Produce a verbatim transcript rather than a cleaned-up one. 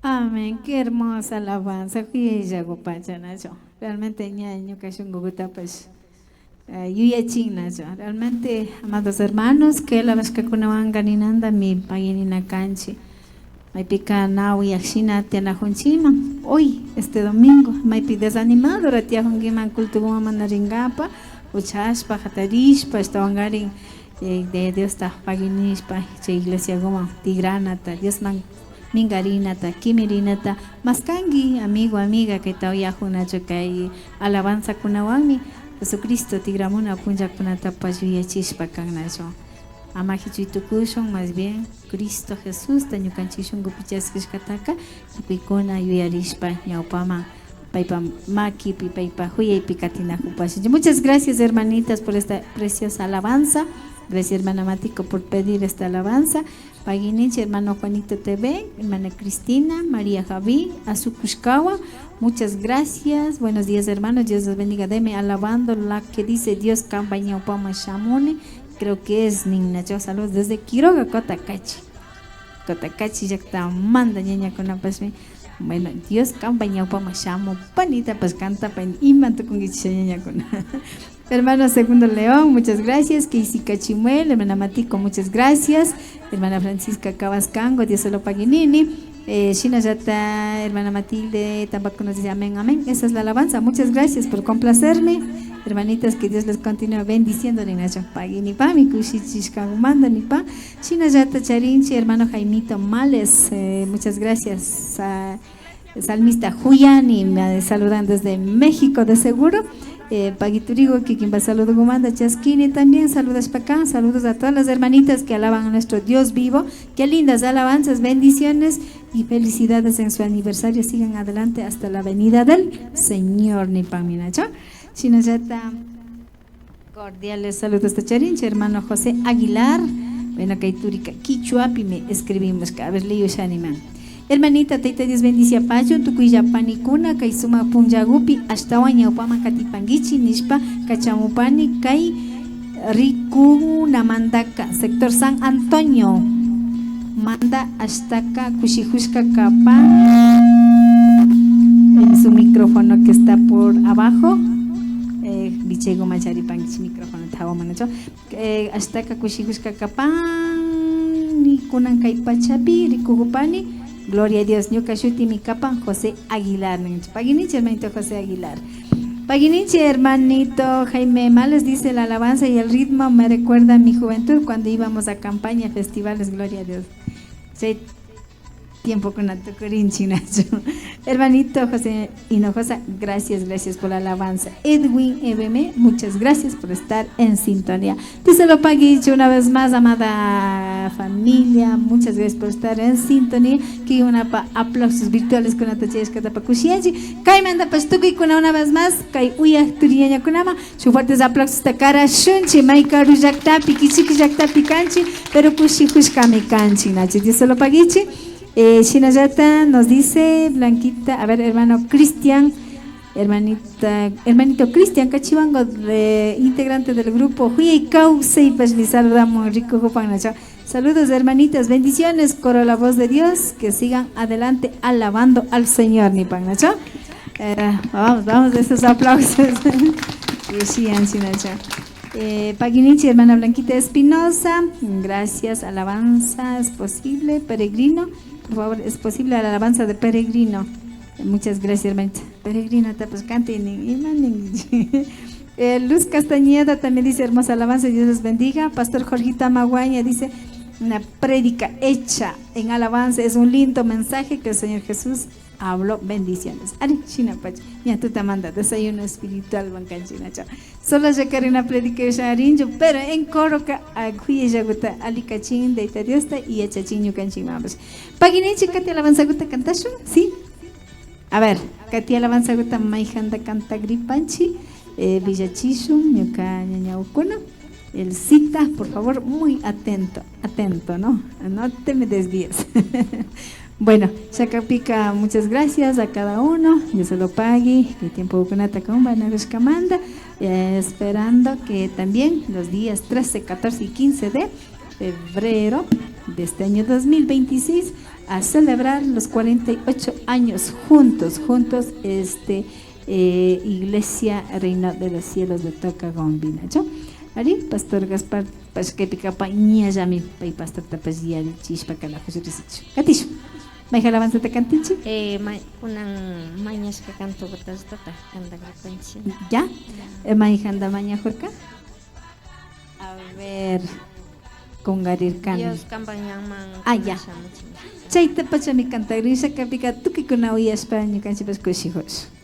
Amén. Qué hermosa alabanza. Kuyayllagupacha nachu. Realmente ña ñuka shungugutapash, eh, yuyachin nachu. Realmente, amados hermanos, kay alabashkakunawanka ninantami pagui nina kanchi. Maypika na uyakshina tiyanajunchiman. Hoy, este domingo, maypi desanimado ratiajunkiman cultoguman mana ringapa, uchashpa, jatarishpa, ashtawankarin, eh, de Diosta pagui nishpa, chay iglesiaguman tigranata, Diosman mingarinata, kimirinata maskanki, amigo, amiga, kayta uyajun nachu, kay alabanzakunawanmi Jesucristo tigramuna punllakunatapash yuyachishpa kan nachu. Ama jichuy tukushun, más bien Cristo Jesusta ñukanchik shunkupi chaskishkataka tukuykuna yuyarishpa ñawpaman paypa makipi, paypa juyaypi katinajupashunchik. Muchas gracias, hermanitas, por esta preciosa alabanza. Gracias, hermana Matico, por pedir esta alabanza. Pagui ninchi, hermano Juanito T V, hermana Cristina, María Javi, Azucushkawa. Muchas gracias. Buenos días, hermanos. Dios los bendiga. Deme alabando la que dice Dios, kanpa ñawpaman shamuni. Creo que es nin nachu. Saludos desde Quiroga, Cotacachi. Cotacachi llaktamanta ñañakunapashmi. Bueno, Dios kanpa ñawpaman shamupanitapash kantapa ima tukunkichik ñañakuna. Hermano Segundo León, muchas gracias. Casey Cachimuel, hermana Matico, muchas gracias. Hermana Francisca Cabascango, Dios se lo pague nini. Eh, shinallata, hermana Matilde, tampoco nos dice amén, amén. Esa es la alabanza. Muchas gracias por complacerme. Hermanitas, que Dios les continúe bendiciendo, ninachu. Pagui nipami kushichishkakumanta nipa. Shinallata charinchi, hermano Jaimito Males, eh, muchas gracias. Ah, salmista Juyani, me saludan desde México de seguro. Eh, Pagui Turigo, kikinpa saludogumanta chaskini también, saludashpa kan. Saludos a todas las hermanitas que alaban a nuestro Dios vivo. Qué lindas alabanzas, bendiciones y felicidades en su aniversario. Sigan adelante hasta la venida del Señor, nipanmi nachu. Shinallata, cordiales saludos ta charinchi, hermano José Aguilar. Bueno, kay turika kichwapimi escribimushka. A ver, leyushaniman. Hermanita, Tayta Dios bendiciapachun, tukuylla panikuna, kay sumak punllagupi ashtawan ñawpaman katipankichi, nishpa kachamupani kay rikunamantaka, sector San Antonio manta ashtaka kushijushka kapan. En su micrófono que está por abajo, eh, vichayguman charipankichi micrófono, tawa manachu. Eh, ashtaka kushijushka kapan, ni kunan kay pachapi rikugupani. Gloria a Dios, ñuka shutimi kapan José Aguilar ninchi. Pagui ninchi, hermanito José Aguilar. Pagui ninchi, hermanito Jaime Males dice, la alabanza y el ritmo me recuerda a mi juventud cuando íbamos a campaña, festivales, gloria a Dios. Chay tiempokuna tukurinchi nachu. Hermanito José Hinojosa, gracias, gracias por la alabanza. Edwin E B M, muchas gracias por estar en sintonía. Dios se lo pague una vez más, amada familia. Muchas gracias por estar en sintonía. Kikinkunapa aplausos virtuales kunata chayashkatapa kushiyanchi. Kaymantapash tukuykuna una vez más, kay uyak turi ñañakunaman shuk fuertes aplausosta karashunchi. May karu llaktapi, kichiki llaktapi kanchi, pero kushijushkami kanchi, nachu. Dios se lo paguichi. Eh, shinallata nos dice Blanquita, a ver, hermano Cristian, hermanita, hermanito Cristian Cachivango, de, integrante del grupo Juyay Kawsaypash, le saludamos, rico Jupan, nachu. Saludos, hermanitas, bendiciones, coro La Voz de Dios, que sigan adelante alabando al Señor, nipan, nachu. Eh, vamos, vamos, esos aplausos. Kushiyanchi nachu. Eh, pagui ninchi, hermana Blanquita Espinosa, gracias, alabanza, es posible, peregrino, por favor, es posible la alabanza de peregrino. Muchas gracias, hermanita. Peregrino, tapas canti nin, ima nin. Eh, Luz Castañeda también dice, hermosa alabanza, Dios les bendiga. Pastor Jorgito Maguaña dice, una prédica hecha en alabanza, es un lindo mensaje que el Señor Jesús habló, bendiciones. Ari, shinapacha, ña tutamanta desayuno espiritual van kanchi nachu. Solo llakarina predicayushan arinchu, pero en coroka, ah, kuyayllaguta alikachin Tayta Diosta y yachachin ñukanchikmanpash. Pagui ninchi, kati alabanzaguta cantashun, ¿sí? A ver, kati alabanzaguta mayjanta cantagripanchi, eh, villachishun, ñuka ñañaukuna. El cita, por favor, muy atento, atento, ¿no? No te me desvíes. Bueno, shakapika, muchas gracias a cada uno. Dios se lo pague. El tiempo kunata compartir, eh, esperando que también los días trece, catorce y quince de febrero de este año dos mil veintiséis a celebrar los cuarenta y ocho años juntos, juntos, este, eh, Iglesia Reino de los Cielos de Toca Gombina, ¿yo? Ari, Pastor Gaspar, pashkaypika pay ñallami, pay pastortapash yallichishpa kanakushurisichu. Katichu, mayjan alabanzata kantinchi? Eh, ma, kunan mañashka cantogutashtata kantagrapanchi. ¿Ya? Eh, mayjanta mañajurka? A ver, kungarirkani. Dios kanpak ñanman Ah, ya. shamuchin. Chayta pachami kantagrisha kapika tukuykuna uyashpa ñukanchipash kushijusha.